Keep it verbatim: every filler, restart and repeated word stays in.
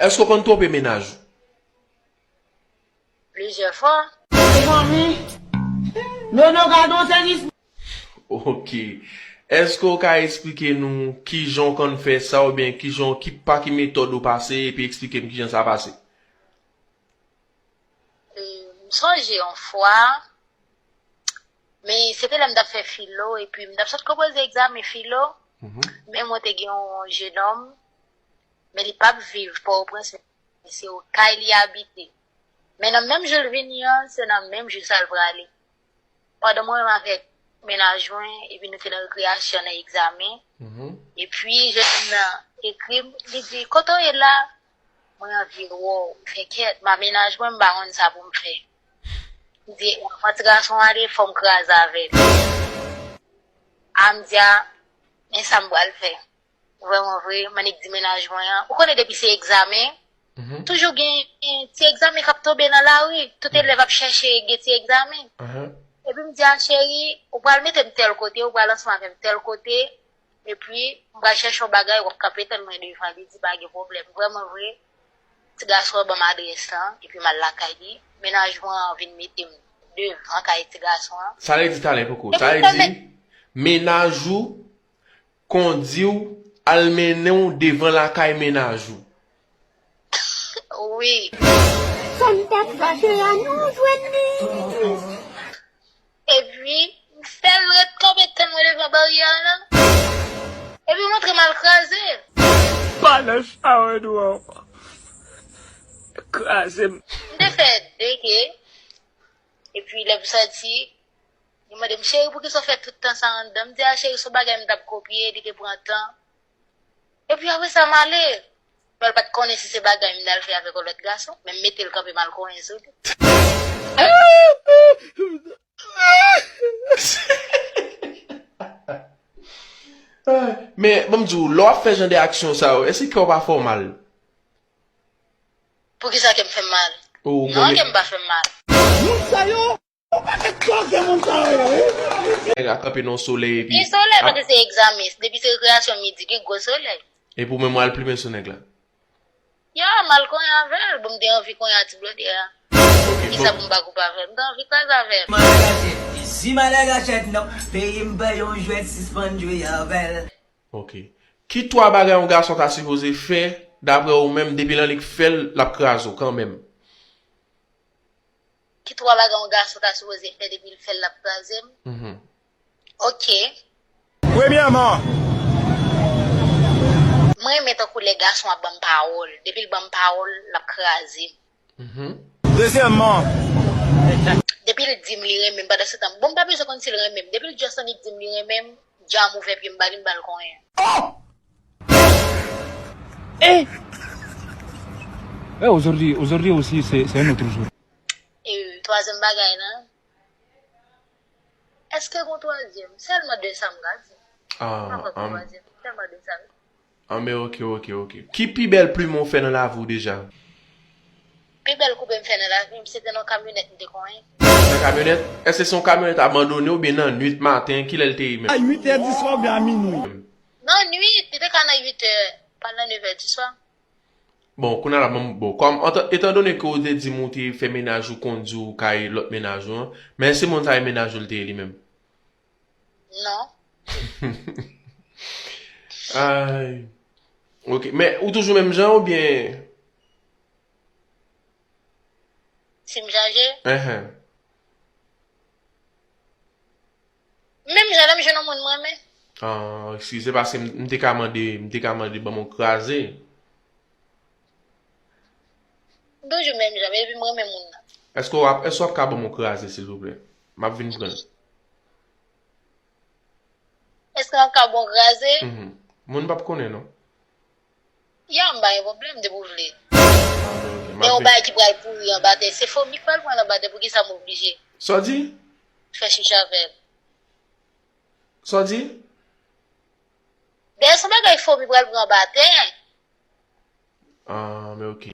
Èske w konn twonpe mennaj ou? Plizyè fwa. Mezanmi, Nono gade yon sèvis. Ok. Èske w ka eksplike nou kijan w konn fè sa oubyen kijan w ki pa ki metòd ou pase epi eksplike m kijan sa pase? M sonje yon fwa, men se te lè m t ap fè filo epi m t ap sot konpoze egzamen filo, men mwen te gen yon jenòm, men li p ap viv Pòtoprens, men se Okay li abite. Men nan menm jou l vini an, se nan menm jou sa l prale. Pandan mwen menm avèk mennaj mwen, epi nou te nan rekreyasyon nan egzamen, epi jèn nan ekri m, li di, kote w ye la? Mwen anvi wè w, men kèt, m a mennaj mwen, m pa konn sa pou m fè. M di, anvan ti gason ale, fò m kraze avè l. A m di a, men sa m pral fè. Vrèman vre, m annik di mennaj mwen an. Ou konnen depi se egzamen, toujou gen ti egzamen k ap tonbe nan lari. Tout elèv ap chèche gen ti egzamen. Epi m di a cheri, ou pral mete m tèl kote, ou pral ansanm avè m tèl kote, epi m pral chèche yon bagay, w ap kanpe tann mwen devan. Li di pa gen pwoblèm. Vrèman vre, ti gason an ban m adrès lan, epi m al lakay li. Mennaj mwen an vin mete m devan kay ti gason an. Sa vle di talè poko. Sa vle di mennaj ou kondi w al mennen w devan lakay mennaj ou. Wi. Sa m t ap fache a nou jwenn li. Epi, m fè l ret kanpe tann mwen devan baryè a la. Epi m antre m al kraze. Pale sa w dwe kraze m. M te fè de ke. Epi lè m soti, li mande m, cheri, poukisa w fè tout tan sa anndan? M di a, cheri, se yon bagay m t ap kopye, li te pran tan. Epi apre sa, m ale. Men l pa t konnen si se bagay m t al fè avèk yon lòt gason, men m mete l kanpe m al konyen sou li. Men, ban m di w, lè w ap fè jan de aksyon sa yo, èske kè w pa fè w mal? Poukisa kè m fè m mal? Non, kè m pa fè m mal. Moun sa yo, ou pa mèt tòke moun sa yo, wi. Nèg la kanpe nan yon solèy epi. Gen solèy paske se egzamen. Depi se rekreyasyon midi, gen gwo solèy. Epi w menm w al plimen sou nèg la. Ya, m al konyen avè l. Bon, m te anvi konyen a ti blòdè a. Poukisa pou m pa koupe avè l? M te anvi kraze avè l. Si malè gachèt non, peyi m pa yon jwèt, sispann jwe avè l. Ok. Ki twa bagay yon gason ta sipoze fè, daprè ou menm, depi l annik fè l, l ap kraze w kanmenm? Ki twa bagay yon gason ta sipoze fè depi l fè l l ap kraze m? Ok. Premyèman. Mwen renmen tankou lè gason ap ban m pawòl. Depi l ban m pawòl, l ap kraze m. Dezyèmman. Depi l di m li renmen m, pandan se tan, bon, m pa bezwen konn si l renmen m. Depi l just annik di m li renmen m, dja m ouvè pye m ba li, m ba l konyen. Eh! Eh, aujourd'hui, aujourd'hui aussi, c'est, c'est un autre jour. E twazyèm bagay lan, èske gon twazyèm? Sèlman de sa m ka di. Ah, pa konn twazyèm, sèlman de sa. Ah, men ok, ok, ok. Ki pi bèl plimen w fè nan lavi w deja? Pi bèl koupe m fè nan lavi m, se te nan yon kamyonèt m te konyen. Nan kamyonèt? Èske se yon kamyonèt abandone oubyen nan nwit maten? Kilè l te ye menm? A uit è di swa oubyen a minwi? Nan nwit, li te ka nan uit è, pa nan nèf è di swa. Bon, kounye a la, bon, bon, kòm, etandone ke w te di m ou te fè mennaj ou kondi w kay lòt mennaj ou an, men èske moun sa e mennaj ou l te ye li menm? Non. Ay. Ok, men ou toujou menm jan oubyen? Si m chanje? Enhen. Menm jan lè m jwenn yon moun m renmen. Ah, eskize paske m, m te ka mande, m te ka mande ban m yon kraze. M toujou menm jan, epi m renmen moun nan. Èske w ap, èske w ap ka ban m yon kraze, silvouplè? M ap vin pran l. Èske w ap ka ban m yon kraze? Mhm. Moun p ap konnen, non. Ya, m pa gen pwoblèm depi w vle. Ah, men ok. M ap vin. Men yon bagay ki pral pouri anba tè, se fomi k pral pran l anba tè, poukisa m oblije? Sa w di? Fè chicha avè l. Sa w di? Dèyè se yon bagay fomi pral pran anba tè. Ah, men ok.